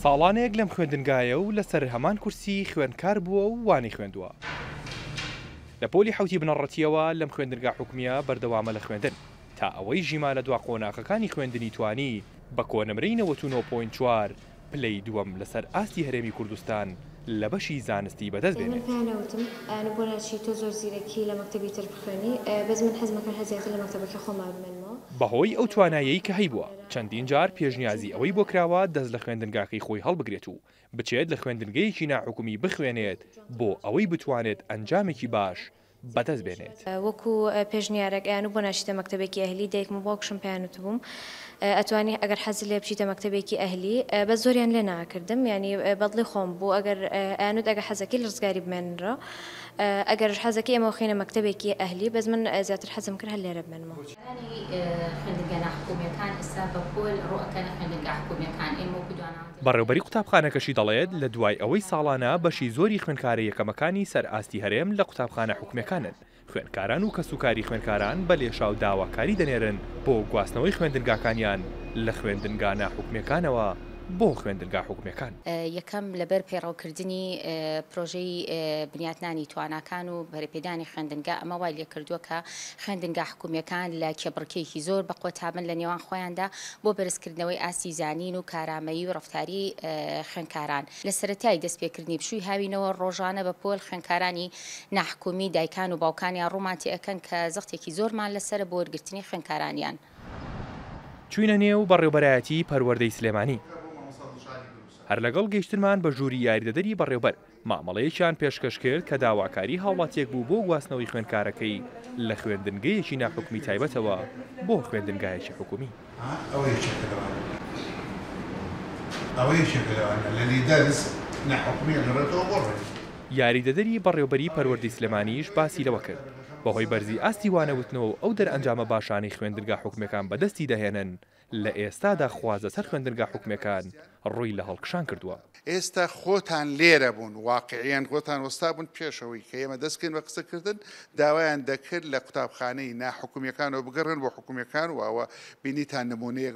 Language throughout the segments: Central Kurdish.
ساڵانێک لەم خوێندنگایە و لەسەر هەمان کورسی خوێندکار بووە و وانەی خوێندووە. لە پۆلی حەوتی بنەڕەتییەوە لەم خوێندنگا حکومییە بەردەوامە لە خوێندن تا ئەوەی ژیما لە دوا قۆناغەکانی خوێندنی توانی بە کۆنمرەی 99.4 پلەی دووەم لەسەر ئاستی هەرێمی کوردستان لە بەشی زانستی بەدەست من بێنێت. پێیان ئەوتم ئەیانو بۆ ناچی تۆ زۆر زیرەکی لە مەکتەبی تر بخوێنی بەس من حەزم ئەکرد هەر زیاتر لە مەکتەبەکەی خۆما بمێنمەوە. بەهۆی ئەو توانایەی کە هەیبووە چەندین جار پێشنیازی ئەوەی بۆ کراوە دەست لە خوێندنگاکەی خۆی هەڵبگرێت و بچێت لە خوێندنگەیەکی ناحکومی بخوێنێت بۆ ئەوەی بتوانێت ئەنجامێکی باش بەدەست بێنێت. وەکو پێشنیارێک ئەیانو بۆ ناچیتە مەکتەبێکی ئەهلی، دایکم و باوکشم پێیان وتبووم ئەتوانی ئەگەر حەزت لێیە بچیتە مەکتەبێکی ئەهلی، بەس زۆریان لێ ناکردم یانی بەدڵی خۆم بوو ئەگەر ئەیانوت ئەگەر حەزەکەی لە ڕزگاری بمێنرە ئەگەرش حەزەکەی ئێمە بخەینە مەکتەبێکی ئەهلی، بەس من زیاتر حەزم کرد هەر لێرە بمێنمەوە. خوێندکارانی خوێندنگە ناحکومیەکان ئێستا بە پۆل ڕوئەکەنە خوێندنگا حکومیەکان ئێمە وەکو دواناوەندی. بەڕێوبەری قوتابخانەکەشی دەڵێت، لە دوای ئەوەی ساڵانە بەشی زۆری خوێندکارە یەکەمەکانی سەر ئاستی هەرێم لە قوتابخانە حکومیەکانن، خوێندکاران و کەسوکاری خوێندکاران بە لێشاو داواکاری دەنێرن بۆ گواستنەوەی خوێندنگاکانیان لە خوێندنگا ناحکومیەکانەوە بۆ خوێندنگا حکومیەکان. یەکەم، لەبەر پەیڕەوکردنی پرۆژەی بنیاتنانی تواناکان و پەرەپێدانی خوێندنگا، ئەمە وای لێکردووە کە خوێندنگا حکومییەکان لە کێبڕکێیەکی زۆر بەقوەتابن لە نێوان خۆیاندا بۆ بەرزکردنەوەی ئاستی زانین و کارامەیی و ڕەفتاری خوێندکاران. لە سەرەتای دەستپێکردنی پشووی هاوینەوە ڕۆژانە بە پۆل خوێندکارانی ناحکومی، دایکان و باوکانیان ڕوومان تێئەکەن کە زەختێکی زۆرمان لەسەرە بۆ وەرگرتنی خوێندکارانیان. چووینە نێو بەڕێوبەرایەتیی پەروەردەی سلێمانی. هەر لەگەڵ گەیشتنمان بە ژووری یاریدەدەری بەڕێوبەر، مامەڵەیەکیان پێشکەش کرد کە داواکاری هاوڵاتیەک بوو بۆ گواستنەوەی خوێندکارەکەی لە خوێندنگەیەکی ناحکومی تایبەتەوە بۆ خوێندنگایەکی حکومی. ئەوە یەکێکە لەوانە. ئەوە یەکێکە لەوانە لە لیدەرز ناحکومی ئەگەڕێتەوە بۆ ڕێ. یاریدەدەری بەڕێوبەری پەروەردەی سلێمانیش باسی لەوە کرد، بەهۆی بەرزی ئاستی وانەوتنەوە و ئەو دەرئەنجامە باشانەی خوێندنگا حکومیەکان بەدەستی دەهێنن لە ئێستادا خواست لەسەر خوێندنگا حکومیەکان ڕووی لە هەڵکشان کردووە. ئێستا خۆتان لێرە بوون، واقعیەن خۆتان وەستابوون پێش ئەوەی کە ئێمە دەست کەین بە قسەکردن، داوایان دەکرد لە قوتابخانەی ناحکومیەکانەوە بگەڕێن بۆ حکومیەکان و ئەوە بینیتان نمونەیەک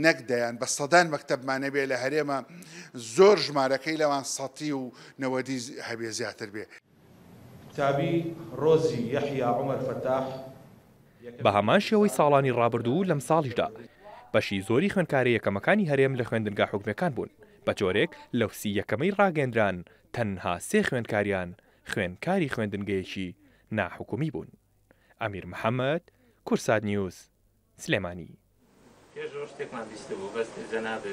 نەک دەیان بە سەدان مەکتەبمان هەبێ لە هەرێمە زۆر ژمارەکەی لەوان سەتی و نەوەدی هەبێ زیاتر بێ. قوتابی ڕۆزی یەحیا عومەر فەتاح. بە هەمان شێوەی ساڵانی ڕابردوو لەمساڵیشدا بەشی زۆری خوێندکارە یەکەمەکانی هەرێم لە خوێندنگا حکومیەکان بوون، بە جۆرێک لەو سی یەکەمەی ڕاگەیەندران تەنها سێ خوێندکاریان خوێندکاری خوێندنگەیەکی ناحکومی بوون. ئەمیر محەمەد، کوردسات نیوز، سلێمانی. پێش ئەوە شتێکمان بیستبوو بەس جەناب.